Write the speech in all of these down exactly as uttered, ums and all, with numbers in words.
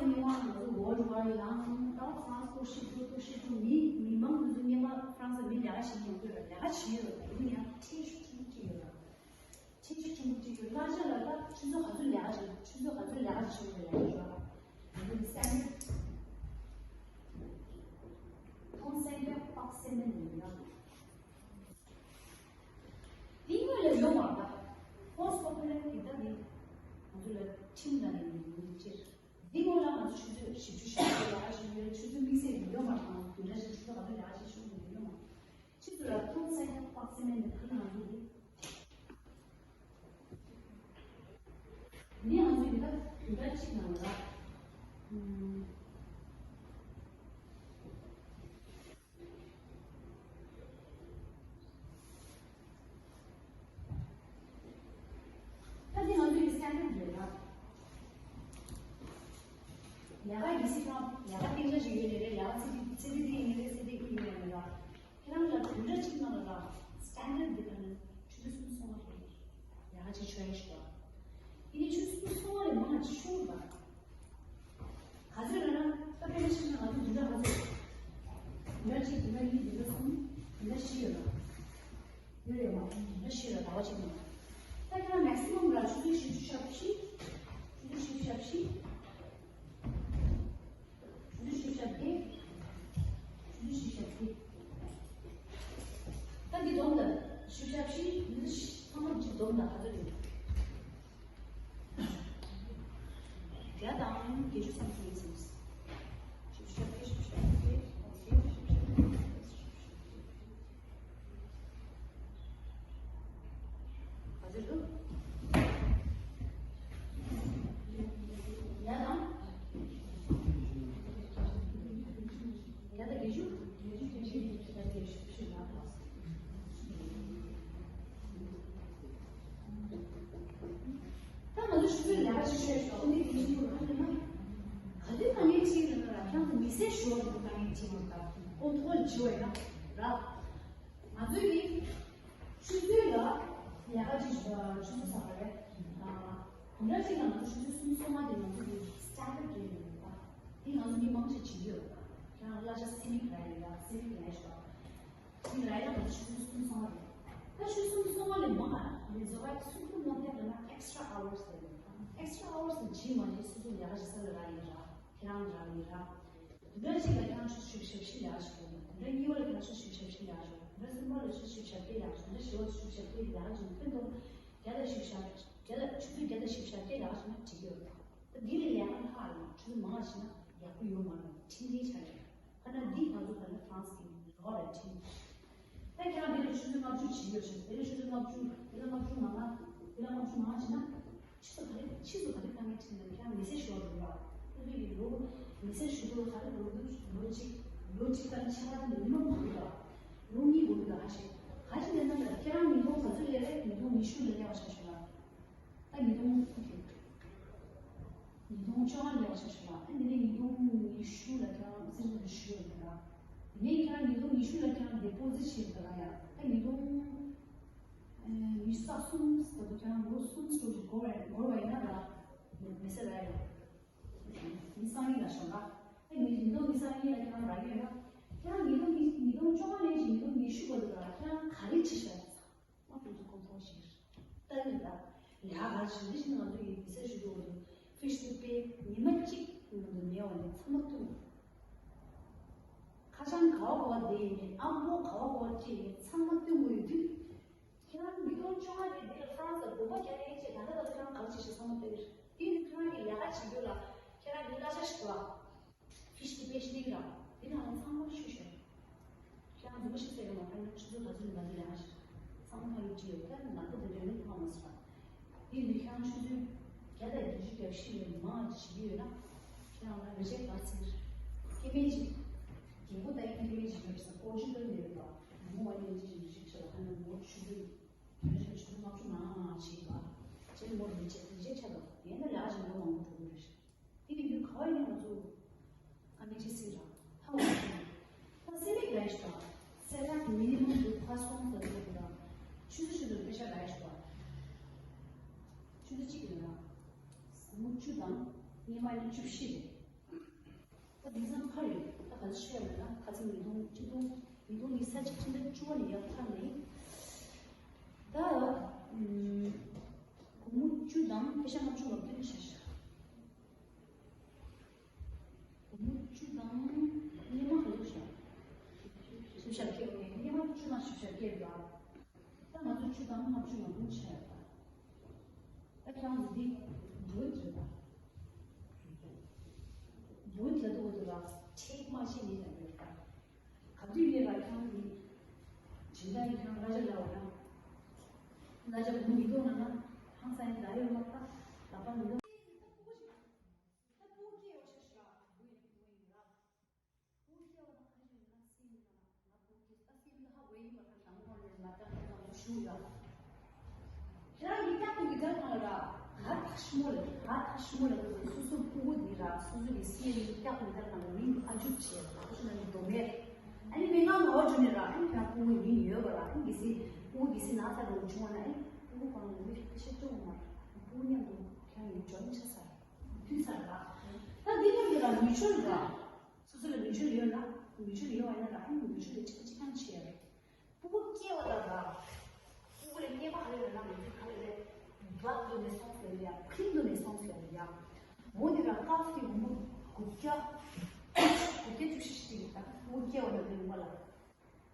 ཉེ་བ་ང་ཚོ་World War ཡང་ད་ཧྥ་རན་སི་སྐོར་ཤེས་རྒྱུ་སྐོར་ཤེས་རྒྱུ་མི་མི་མང་ང་ཚོ་ཉེ་བ་ཧྥ་རན་སི་མི་ལས་ཀ་བྱེད་མྱོང་གི་རེད། ལས་ཀ་བྱེད་ཡོད་རེད། ཡིན་ཡང་ཁྲེལ་ཤུགས་ཆེན་པོ་ཅིག་ཡོད་རེད། ཁྲེལ་ཤུགས་ཆེན་པོ་ཅིག་ཡོད། གླ་ཆ་ལ་ད་ཆུ་ཚོད་ག་ཚོད་ལས་ཀ་བྱེད། ཆུ་ཚོད་ག་ཚོད་ལས་ཀ་བྱེད་ཡོད་རེད་ལས་ཀ་ཞུ་བ། ཡིན་ས་ནི་ཐོང་སན་ཀྱང་པགས་སེ་མེན་ཡོད་ཡོད། འདི་སྔོན་ལ་ཡོད་མ་རེད། ཧོ་སི་པོ་པུ་ལར་གྱི་ད་འདི་ང་ཚོ་ལ་ཁྲིམས་ལ་ནི་མི་ཡོང་ཅེར། འདི་སྔོན་ལ་ང་ཚོ་ཆུ་ཚོད་བཞི་བཅུ་ཞེ་ལྔ་ལ་ཡག་ཞིག་ཡོད། ཆུ་ཚོད་དམིགས་བསལ་ཡོད་མ་རེད། བདུན་ཕྲག་བཞི་ཆུ་ཚོད་ག་ཚོད་ལ་ཡག་ཞིག་ཤོད་མི་ཡོད་མ། ཆུ་ཚོད་ལ་ཐོང་ས་ཡག་པགས་སེ་མེན་ནི་ཁ་ན་ང་ཚོ་འདི། འདི་ང་ཚོ་ཡིན་ད་བདུན་ཕྲག་གཅིག་ནང་ལ། ཨུམ། ད་འདི་ང་ཚོའི་སི་ཊན་ཌར་རེད་ལ། ལས་ཀ་གི་སི་ཊན་ཌར་ལས་ཀ་སྟེང་ཆ་ཞིག་ཡོད་ནི་རེད། ལས་ཀ་ཚེ་འདི་ཚེ་འདི་འདི་ཡིན་ནི་རེད། ཚེ་འདི་འདི་ཡིན་ནི་རེད་ལ། ཁྱེད་རང་ལ་བདུན་ཕྲག་གཅིག་ནང་ལ་ལ་སི་ཊན་ཌར་འདི་ག་ནི་ཆུ་ཚོད་སུམ་ཅུ་སོ་ལྔ་རེད། ལས་ཀ་ཅིག་ཆོད་ཡ་ཞིག་པ། ཡིན་ནི་ཆུ་ཚོད་སུམ་ཅུ་སོ་ལྔ་ལས་མང་ང་ཅིག་ཤོར་བ། ག་ཚོད་ལ་ན་ད་དཔེར་ན་ཆ་བཞག་ན་ང་ཚོ་བདུན་ཕྲག་ག་ཚོད། བདུན་ཕྲག་གཅིག་བདུན་ཕྲག་གཉིས་བདུན་ཕྲག་གསུམ་བདུན་ཕྲག་བཞི་ཡོད་ལ། ཡོད་ཡོད་མ་བདུན་ཕྲག་བཞི་ལ་ཟླ་བ་གཅིག་མ། ད་ཁྱེད་རང་མེག་སི་མམ་ལ་ཆུ་ཚོད་བཞི་བཅུ་ཞེ་བཞི། ཆུ་ཚོད་བཞི་བཅུ་ཞེ་བཞི། ཆུ་ཚོད་བཞི་བཅུ་ཞེ་བརྒྱད། ཆུ་ཚོད་བཞི་བཅུ་ཞེ་བརྒྱད། ད་འདི་བསྡོམས་དང་བཞི་བཅུ་ཞེ་བཞི། ཚང་མ་གཅིག་བསྡོམས་དང་ག་ཚོད་རེད། བརྒྱ་དང་བརྒྱད་ཅུ་ཙམ་ཞིག་ཡིན་ཟེར། བཞི་བཅུ་ཞེ་བརྒྱད། བཞི་བཅུ་ཞེ་བརྒྱད། བཞི་བཅུ་ཞེ་བརྒྱད། ག་ཚོད་འདུག་ཡ་དང་། ཡ་དང་བརྒྱད་ཅུ། བརྒྱད་ཅུ་བརྒྱད་ཅུ་བརྒྱད་ཅུ་བརྒྱད་ཅུ་ལ། ད་ང་ཚོ་ཆུ་ཚོད་ལས་ཀ་ཅིག་བྱས་ཤོག་འདི་དེ་ཡིན་དུས་ཧ་ལས་ན། ག་དུས་དཀའ་ངལ་འཕྲད་ཡོད་ན་ར། ཁྱེད་རང་ཚོ་མི་ཟེར་ཞུ་བ་དེ་དཀའ་ངལ་འཕྲད་མ་ད་ཁོང་ཐོག་ལ་བྱི་བ་ཡིན་ན་ར། ང་ཚོས་ཀྱི་ཆུ་ཚོད་ལ་ལས་ཀ་ཅིག་ཆུ་ཚོད་ཟ་བ་རེད། ཨ། དེ་འདྲ་ཅིག་ལ་ང་ཚོ་ཆུ་ཚོད་སུམ་ཅུ་སོ་ལྔ་དེ་ང་ཚོ་གི་སི་ཊན་ཌར་རེད་ཡོད་པ། དེ་ང་ཚོ་མི་མང་ཆེ་བྱེད་ཀྱི་ཡོད་པ། ཁྱེད་རང་གླ་ཆ་སེ་མིག་ར་ཡིན་ལ་སེ་མིག་ར་ཡིན་ཤོག་དེ་ར་ཡིན་ལ་ང་ཚོ་ཆུ་ཚོད་སུམ་ཅུ་སོ་ལྔ་རེད། ད་ཆུ་ཚོད་སུམ་ཅུ་སོ་ལྔ་ལས་མང་ང་ལས་བཟོ་བ་སུ་ཁུར་མ་ཐེབས་ལ་ན་ཨེག་སི་ཊ་ར་ཨ་ཝར་སི་ཟེར་ཡོད། ཨེག་སི་ཊ་ར་ཨ་ཝར་སི་ཟེར་བྱེད་མ་བྱེད་སོ་སོ་ལས་ཀ་བྱེད་ས་ལ་རག་ཡིན་ར། ཁྱེད་རང་རག་ཡིན་ར། དེ་འདྲ་ཞིག་ལ་ཁྱེད་རང་ཆུ་ཚོད་བཞི་བཅུ་ཞེ་བཞི་ལས་ཀ་བྱེད་དགོས། དེ་འདྲ་གཉིས་པ་ལ་ཁྱེད་རང་ཆུ་ཚོད་བཞི་བཅུ་ཞེ་བཞི་ལས་ཀ་བྱེད་དགོས། དེ་འདྲ་གསུམ་པ་ལ་ཆུ་ཚོད་བཞི་བཅུ་ཞེ་བརྒྱད་ལས་ཀ་བྱེད་དགོས། དེ་འདྲ་བཞི་པ་ཆུ་ཚོད་བཞི་བཅུ་ཞེ་བརྒྱད་ལས་ཀ་བྱེད་དགོས། ཕན་ཐོགས་བརྒྱ་དང་བཞི་བཅུ་ཞེ་བརྒྱད་ལས་ཀ་བྱེད་ན་འགྲིག་གི་ཡོད། ད་འདི་ལས་ལས་ཀ་ལྷག་ཡོད། ཆུ་ཚོད་མང་བ་བྱེད་ན་ཡག་པོ་ཡོད་མ་རེད། ཁྲིམས་འགལ་ཆགས་ཡོད། ཁ་ན་འདི་ང་ཚོ་ད་ནི་ཧྥ་རན་སི་གི་རོགས་རེད་ཁྲིམས། ད་ཁྱེད་རང་འདི་ལ་ཆུ་ཚོད་ལྔ་བཅུ་བྱེད་ཡོད་ཤག་དེ་ལ་ཆུ་ཚོད་ལྔ་བཅུ། དེ་ལ་ལྔ་བཅུ་མང་ང་། དེ་ལ་ལྔ་བཅུ་མང་ང་བྱེད་ན། ཕྱིས་སུ་ག་རེ་ཕྱིས་སུ་ག་རེ་དཀའ་ངལ་འཕྲད་ན་ཁྱེད་རང་མི་ཚེ་ཤོར་འགྲོ་བ། ཁོ་ཚོ་ཡི་ལོ་མི་ཚེ་ཤོར་འགྲོ་བ་ག་རེ་ལོ་རྒྱུས་ལོ་གཅིག་ལོ་གཅིག་དང་ཕྱེད་ཀ་དེ་མི་མང་པོ་འདུག་ལ། ལོ་གཉིས་འགོར་འདུག་ལ། ཧ་ཤེས་ག་ཅི་ལས་ན་ལ་ཁྱེད་རང་ཉིས་སྟོང་ག་ཚོད་ལས་རེད། ཉིས་སྟོང་ཉི་ཤུ་ལ་ལས་པ་ཆ་ཤོག་ལ། ད་ཉིས་སྟོང་ཉིས་སྟོང་བཅོ་ལྔ་ལས་པ་ཆ་ཤོག་ལ། ད་འདི་ནས་ཉིས་སྟོང་ཉི་ཤུ་ལ་ཁྱེད་རང་སེམས་ཤུགས་ཞུ་ཡོད་ལ། དེ་ནས་ཁྱེད་རང་ཉིས་སྟོང་ཉི་ཤུ་ལ་ཁྱེད་རང་ཌི་པོ་ཟིཊ་བྱས་འདུག་ལ་ཡ། ད་ཉིས་སྟོང་ཉི་ཤུ་རྩ་གསུམ་ཟེར་དུས་ཁྱེད་རང་ལོ་གསུམ་ཙམ་ཞིག་འགོར་བ་འགོར་བ་ཡིན་ན་ར། མི་ཟེར་ར་ཡ། ཉི་ཤུ་རྩ་གཉིས་ལ་ཤོག་ལ། ད་ཉིས་ཉིས་སྟོང་ཉི་ཤུ་རྩ་གཉིས་ལ་ཁྱེད་རང་རག་གི་ཡོད་ན། ཁྱེད་རང་ཉིས་སྟོང་ཉིས་ཉིས་སྟོང་བཅོ་ལྔ་ནས་ཀྱི་ཉིས་སྟོང་ཉི་ཤུ་བར་དུ་ལ་ཁྱེད་རང་ག་རེ་བྱེད་ཤག་ཚང་མ་ཁོང་ཚོ་ཁོང་ཚོ་ཞིག་ལྟ་ཡིན་ད། ལས་ཀ་ག་རེ་བྱེད་འདི་བཞིན་ང་ཚོ་ཡི་མི་ཚེ་ཞུ་དུ་འོ་དུ་ཕི་ཤི་དུ་པེ་ཉི་མ་གཅིག་ནང་དུ་ཉལ་བ་ནས་ཚང་མ་བཏུང་། ཁ་བྱང་ག་བ་ག་བ་བསྡད་ཡིན་མིན། ཨམ་ཕོག་ག་བ་ག་བ་སྤྲད་ཡིན་མིན། ཚང་མ་བཏུང་དགོས་ཡོད་དུས། ཁྱེད་རང་ཉིས་སྟོང་བཅོ་ལྔ་དེ་འདི་ལ་ཧྥ་རན་སི་ལ་དགོངས་པ་རྒྱག་ནས་བྱས། ད་ལྟ་ད་ལྟ་ཁྱེད་རང་ག་རེ་བྱེད་ཤེས་ཚང་མ་ལྟ་གིར། དེ་ནི་ཁྱེད་རང་གི་ལས་ཀ་བྱེད་རྒྱུ་ལ་ཁྱེད་རང་གི་གླ་ཆ་ཞིག་འདུག་ཨ། ཕི་ཤི་དུ་པེ་ཤི་ནི་ར། དེ་ནང་ལ་ཚང་མ་ཤུ་ཤོད། ཁྱེད་རང་རྫུན་མ་ཞིག་ཟེར་ཡོང་བ། ཁྱེད་རང་ཆུ་ཚོད་ག་ཚོད་ནས་ག་ཚོད་ལས་ཀ་ཞིག་ཚང་མ་ཁ་ཡིག་བྲིས་ཡོད། ཁྱེད་རང་ནང་པ་དེ་འདྲ་ནི་མཐོང་མ་སོང་ར། དེ་ནི་ཁྱེད་རང་ཆུ་ཚོད་བརྒྱ་དང་བརྒྱད་ཅུ་གྱ་བཞི་ལས་མང་བ་བྱེད་ཀྱི་ཡོད་ན། ཁྱེད་རང་ལ་བེད་སྤྱད་ག་ཚིག་སྐྱེ་དམན་ཅིག་རྒྱལ་པོ་ལྟ་བུའི་སྐྱེ་དམན་ཅིག་ཡོད་ས་སྐོར་ཞིག་ལ་ཡོད་པ། མོ་བ་ཡན་ཅིག་ཡིན་ཞིག་ཆེ་ལ་ཁ་ན་མོ་ཆུ་ཚོད། དེ་ནས་ཆུ་ཚོད་ལྔ་བཅུ་ནང་བྱེད་པ། ཅེན་མོ་རིན་ཆེ་རིན་ཆེ་ཆ་ལ་ཡན་ན་ལ་ཞིག་ལོ་མང་པོ་འགྲོ་གི་རེད། དེ་ཡིན་དུས་ག་བ་ཡིན་ན་ང་ཚོ་ཨ་མི་ཅི་སི་ར་ཧ་ལ་ཧ་སེ་མིག་ར་ཡིས་པ། སེ་ལ་མི་ནི་མམ་དུ་ཕ་སོང་ཟེར་དུས་ར་ཆུ་ཚོད་ཆུ་ཚོད་པེ་ཤ་ར་ཡིས་པ། ཆུ་ཚོད་གཅིག་ཡོད་ར། ཟ་མོ་བཅུ་དང་ཉི་མ་ཡིན་བཅུ་བཞི་རེད། དེང་སང་ཕར་ཡོད། ད་ག་ཚོད་ཤེས་མེད་ན། ཁ་སང་ཉིས་སྟོང་ཆིག་སྟོང་ཉིས་སྟོང་ཉི་ཤུ་རྩ་གཅིག་ཕྱི་ཟླ་བཅུ་པ་ནས་ཡར་ཕར་ནས། ད་ཨུམ། སྒོར་མོ་བཅུ་དང་པེ་ཤ་ལྔ་བཅུ་ལ་བསྟུན་བྱས་ཤག་སྒོར་མོ་བཅུ་དང་སྙེ་མ་ག་ཚོད་བཞག་བཞི་བཞག་ཁེལ་ནས། སྙེ་མ་བཅུ་དང་བཞི་བཞག་ཁེལ་ར། ད་ང་ཚོ་བཅུ་དང་ལྔ་བཅུ་ལ་བསྟུན་བྱས་ར། ད་ཁྱེད་རང་ཚོ་འདི་འབུལ་དུས་ད། འབུལ་དུས་འདུག་འདུག་ལ་ཁྲེག་མ་ཤེས་ནི་ལ་ཡོད་ད། ག་དུས་ཡོད་ལ་ཁྱེད་རང་གི་སྦྱིན་བདག་གི་ཁྱེད་རང་གླ་ཆ་ལ་བ་ན། གླ་ཆ་བུ་མི་འདུག་ན་ན་ཧང་སང་ཡིན་ད་ཡོད་མ་ད། ལག་པ་མི་འདུག་ད་སྤུ་གུ་ཅིག་ད་སྤུ་གུ་སྐྱེ་ཡོད་ཆ་ཞིག་ར། བུ་ཡིན་བུ་ཡིན་ར། སྤུ་གུ་སྐྱེ་བ་དང་ཨ་ཡོད་ན་སེམས་ན་ང་སྤུ་གུ་སྐྱེ་ད་སེམས་ད་ཧ་གོ་ཡིན་མ་ད་ཞང་ཁོང་ནས་ང་ད་ང་ད་ང་ཞུ་ཡ། ཁྱེད་རང་གི་སྐྱག་ཏུ་གི་དར་ནང་ལ་ར། ང་ཐག་ཞིམ་མོ་ལ་ང་ཐག་ཞིམ་མོ་ལ་སོ་སོ་སྤུ་གུ་འདི་ར་སོ་སོ་གི་སྐྱེ་རིང་སྐྱག་ཏུ་གི་དར་ནང་ལ་མིང་ཨ་ཇུ་བྱས་ལ་ཁོ་ཚོ་ནང་གི་རྡོ་མེད། ཨ་ནི་མི་ང་ངོ་བོ་བྱུང་ནས་ར། ཨ་ནི་ཁྱེད་རང་སྤུ་གུ་མིང་ཡོད་པ་ར། ཨ་ནི་གི་སི་སྤུ་གུ་གི་སི་ན་ཚ་རུ་བྱུང་བ་ན། ཨ་ནི་སྤུ་གུ་གང་ལ་མི་ཤེས་ཤེས་ཅུང་མ་ར། སྤུ་གུ་མཉམ་དུ་ཁྱེད་རང་གི་འཇོན་ཆ་ས་ར་མཐུན་ས་ར། ད་འདི་མཉམ་དུ་ར་མི་ཆོས་ར། སོ་སོ་ལ་མི་ཆོས་ཡོད་ན། མི་ཆོས་ཡོད་བ་ཡིན་ན་ར། ཨ་ནི་མི་ཆོས་ལ་གཅིག་པ་གཅིག་རྐྱང་བྱེད་ཡ་རེད། སྤུ་གུ་སྐྱེ་བ་དང་ར། སྤུ་གུ་ལ་རྙེད་པ་ག་རེ་ཡོད་ན་མི་ཚེ་ག་རེ་རེད། བག་འདོད་ནས་སོང་ཟེར་ཡ། ཕིང་འདོད་ནས་སོང་ཟེར་ཡ། འོ་འདི་ར་ཀ་ཕི་འོ་མ་དགུ་བརྒྱ། དགུ་བརྒྱ་བཅུ་བཞི་ཞིག་ཡོད་ད། སྤུ་གུ་སྐྱེ་བ་ལ་དེ་ཡོང་བ་ལ།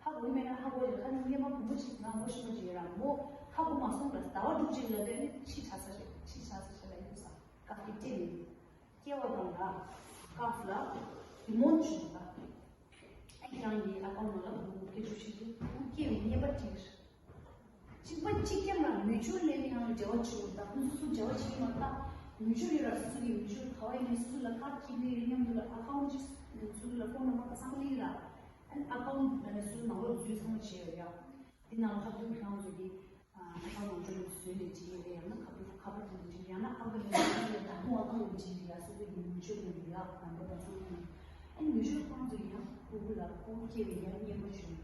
ཧ་གོ་མེད་ན་ཧ་གོ་ཡོད། ཁ་ནི་རྙེད་མ་བུ་མོ་གཅིག་ང་མོ་ཤི་མོ་གཅིག་ཡོད་ར། མོ་ཧ་གོ་མ་སོང་ལ་ཟླ་བ་དྲུག་ཅིག་ལ་དོན་ནི་ཕྱི་དྲག་ས་རེད། ཕྱི་དྲག་ས་ཞིག་ལ་ཡོད་ས་ཀ་ཕི་སྐྱེ་ནི། སྐྱེ་བ་དང་ར། ཀ་ཕི་ལ་རི་མོན་བྱུང་བ། ཨ་ཁྱེད་རང་གི་ཨ་ཁའུན་ནང་ལ་སྤུ་གུ་སྐྱེ་ཆོག་ཤེས་ཀྱི། སྤུ་གུ་སྐྱེ་བའི་རྙེད་པ་བྲིས། གཅིག་པ་གཅིག་རྐྱང་ལ་མི་ཆོས་ལས་ནི་ཡང་འབྲེལ་བ་བྱེད་དགོས། ད་ཁོང་སོ་སོ་འབྲེལ་བ་བྱེད་ཀྱི་མ་ཐག་མི་ཆོས་ཡོད་ར། སོ་སོ་གི་མི་ཆོས་ག་བ་ཡིན་ནའི་སོ་སོ་ལ་ཁ་ཐིག་ལེ་ཡིན་མཉམ་དུ་ལ་ཨ་ཁའུན་ཅིག་སོ་སོ་ལ་ཕོན་ནམ་བར་ག་ཚང་ལི་ར། ཨ་ཁའུན་ནང་ནས་སོ་སོ་ནང་ལོགས་འཛུལ་ཚང་མ་བྱས་ཡོད་ཡ། འདི་ནང་ཁ་ཐུག་ཁྱེད་རང་ཚོ་གི་ཨ་ཁ་ནང་ཁྲོད་ནས་བཟོས་ནས་བྲིས་ཡོད་རེད། ཡང་ན་ཁ་པར་ཁ་པར་དུ་བྲིས། ཡང་ན་ཨ་ཁུ་ནས་བྲིས་ཡང་ན་ཨ་ཁུ་ནས་བྲིས་ཡ། སོ་སོ་གི་མི་ཆོས་ཀྱི་ཡ་ནང་པ་དང་སོང་ནས། ཨ་ནི་མི་ཆོས་ཁོང་ཚོ་ཡང་སྤུ་གུ་ལ་སྤུ་གུ་སྐྱེ་བའི་ཡང་སྙན་པོ་བྱུང་།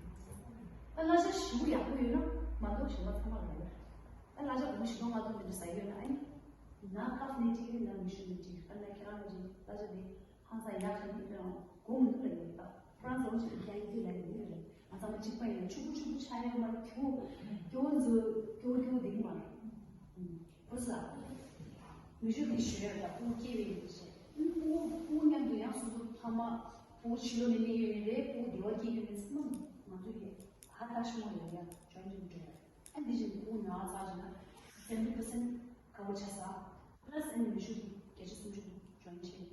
ད་གླ་ཆ་ཞེ་པོ་ཡག་པོ་ཡོད་ན་མ་གཏོགས་གཞན་པ་ཚང་མ་ལ་ཡོད། ད་གླ་ཆ་སྒོར་མོ་བཞི་སྟོང་ལྔ་སྟོང་དེ་འདྲ་ཟ་ཡོད་ན། ཨ་ནི་ན་ཁ་ནས་བྲིས་ཡོད་ན་མི་ཆོས་ནས་བྲིས། ད་ན་ཁྱེད་རང་ལ་བྲིས། གླ་ཆ་དེ་ཧང་སང་ཡག་ག་ནི་ཁྱེད་རང་གོ་མི་འདུག་ལ་ཡིན་ད། ཁོ་རང་ཚོ་ཅིག་རྒྱ་ཡིག་དེ་ལ་ཡིན་རེད། ང་ཚང་མ་གཅིག་པ་ཡིན། ཕྱུག་པོ་ཕྱུག་པོ་ཆགས་ཡོད་མ་རེད། སྐྱོ་སྐྱོ་ཚོ་སྐྱོ་སྐྱོ་དེ་མ་རེད། ཨུམ། ཁོ་ས་མི་ཞུ་དེ་ཞུ་ཡ་ད་སྤུ་གུ་སྐྱེ་བའི་ཡིན་ཞེས། ཨུམ། སྤུ་གུ་སྤུ་གུ་མཉམ་དུ་ཡང་སོ་སོ་ཕ་མ་སྤུ་གུ་ཕྱི་ལོགས་ནས་སླེབས་ཡོད་ནི་རེད། སྤུ་གུ་དེ་བ་སྐྱེ་ཡོད་ནི་ཚང་མ་ང་ཚོ་ཡི་ཧ་ཐག་ཆི་མོ་ཡིན་ཡ་ཇོན་ཇིན་འགྲོ་ཡ། ཨ་འདི་བཞིན་སྤུ་གུ་ཉོ་བ་ཚར་བྱས་ན་སེ་ཝེན་ཊི་པར་སེན་ཊི་ཀ་བར་ཆགས་ས། པ་ལ་སི་ཨ་ནི་མི་ཞུ་དེ་བརྒྱ་ཆ་སུམ་ཅུ་ཇོན་བྱས་ཡོད། ད་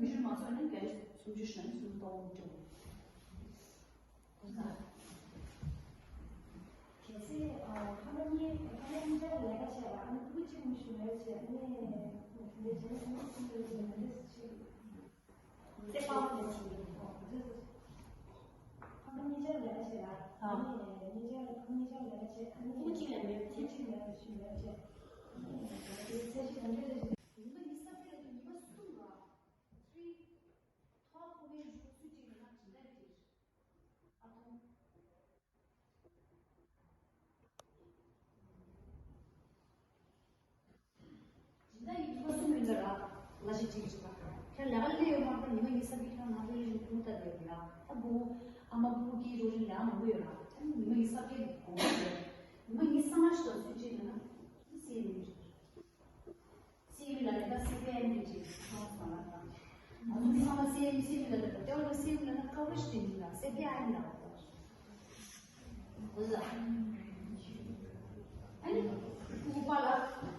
མི་ཤུགས་མ་ཚོགས་ནས་བརྒྱ་ཆ་སུམ་ཅུ་ཞིག་ནས་སུམ་སྟོང་སྤྲོད། གོ་ས། གལ་སྲིད་ཨ་ཕ་མ་གཉིས་ཕ་མ་གཉིས་ཆར་ལས་ཀ་བྱས་པ། ཨ་ནི་སྤུ་གུ་གཅིག་མི་ཤུགས་མེད་བྱས་ནས་ལས་བྱེད་ན་སུམ་ཅུ་སུམ་ཅུ་ལས་བྱེད་ན་འདི་སུ་ཆེ་གི། ཚེ་དཔག་ལས་བྱེད་ཀྱི་ཨོ་ཕ་མ་གཉིས་ཆར་ལས་ཀ་བྱས་པ། ཨ་ནི་གཉིས་ཆར་ཕ་མ་གཉིས་ཆར་ལས་ཀ་བྱས། ཨ་ནི་སྤུ་གུ་གཅིག་ལས་མེད་ཚེ་གཅིག་མེད་ཤུགས་མེད་བྱས། ཚེ་གཅིག་གང་འདྲ་རེད། ཉི་མ་གཉིས་ས་ཕེ་ལ་དུ་ཉི་མ་གསུམ་ར། ཚེ་ཐོག་ཁོ་མོའི་རུ་སུ་གཅིག་ཡོད་ན་ཇི་འདྲ་རེད། ཨ་ཐོང་། ཇི་འདྲ་ཡིན་ཁོ་སུ་མིན་ལ་ར་ལ་ཞིག་ཅིག་ཅིག་ལ། ཁྱེད་ལས་ཀ་ལས་ཡོད་མ་རེད། ཉི་མ་གཉིས་ས་གི་ཁྱེད་ང་ཚོ་ཡིན་ཁུངས་ལྟ་དེ་ཡོད་ལ། ད་བུ་ཨ་མ་བུ་གི་རོ་རིན་ལས་མང་པོ་ཡོད་ལ། ད་ཉི་མ་གཉིས་ས་གི་གོང་ཡོད། ཉི་མ་གཉིས་ས་ང་ཞིག་ལ་སུ་གཅིག་ཡོད་ན་སུ་སེ་ཡིན། སི་བི་ལ་ནི་ད་སི་བི་ཨེན་ཌི་ཅེ་ཁང་ཚང་ལ་དང་། ང་ཚོ་ཚང་མ་སི་ཨེན་ཌི་སི་བི་ལ་ད་ལྟ་ལ་སི་བི་ལ་ན་ཀ་བ་རེ་ཇི་དེ་ཡིན་ལ་སི་བི་ཨེན་ལ་བ། ཨ་ནི་ཀུ་པ་ལ་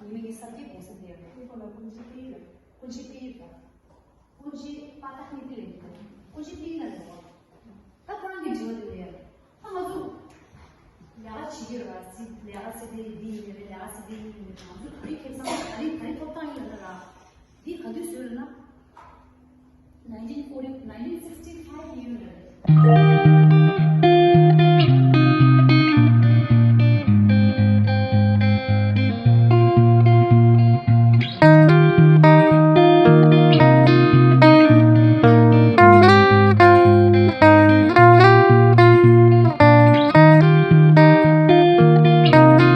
ཉི་མ་གཉིས་ས་གི་གོང་ས་དེ་ཡ། ཀུ་པ་ལ་ཀུན་གཞི་པི་ལ། ཀུན་གཞི་པི་ལ། ཀུན་གཞི་པ་ཏ་ནི་དེ་ལ་ཡིན། ཀུན་གཞི་པི་ལ་ཡིན། ད་ཁོ་རང་གི་འགྲིག་པ་དེ་ལས། ད་ང་ཚོ་ལས་ཀ་བྱེད་ཀྱི་རེད་པ། སི་ལས་ཀ་སི་དེ་ལི་ཡིན་རེད། ལས་ཀ་སི་དེ་ཡིན་རེད། ང་ཚོ་ག་རེ་ཁེ་བཟང་ག་རེ་ག་རེ་ཐོབ་ཐང་ཡིན་ལ་ན་ར། འདི་ག་དུས་བཟོས་ལ་ན། nineteen forty nineteen sixty five ཡིན་རེད།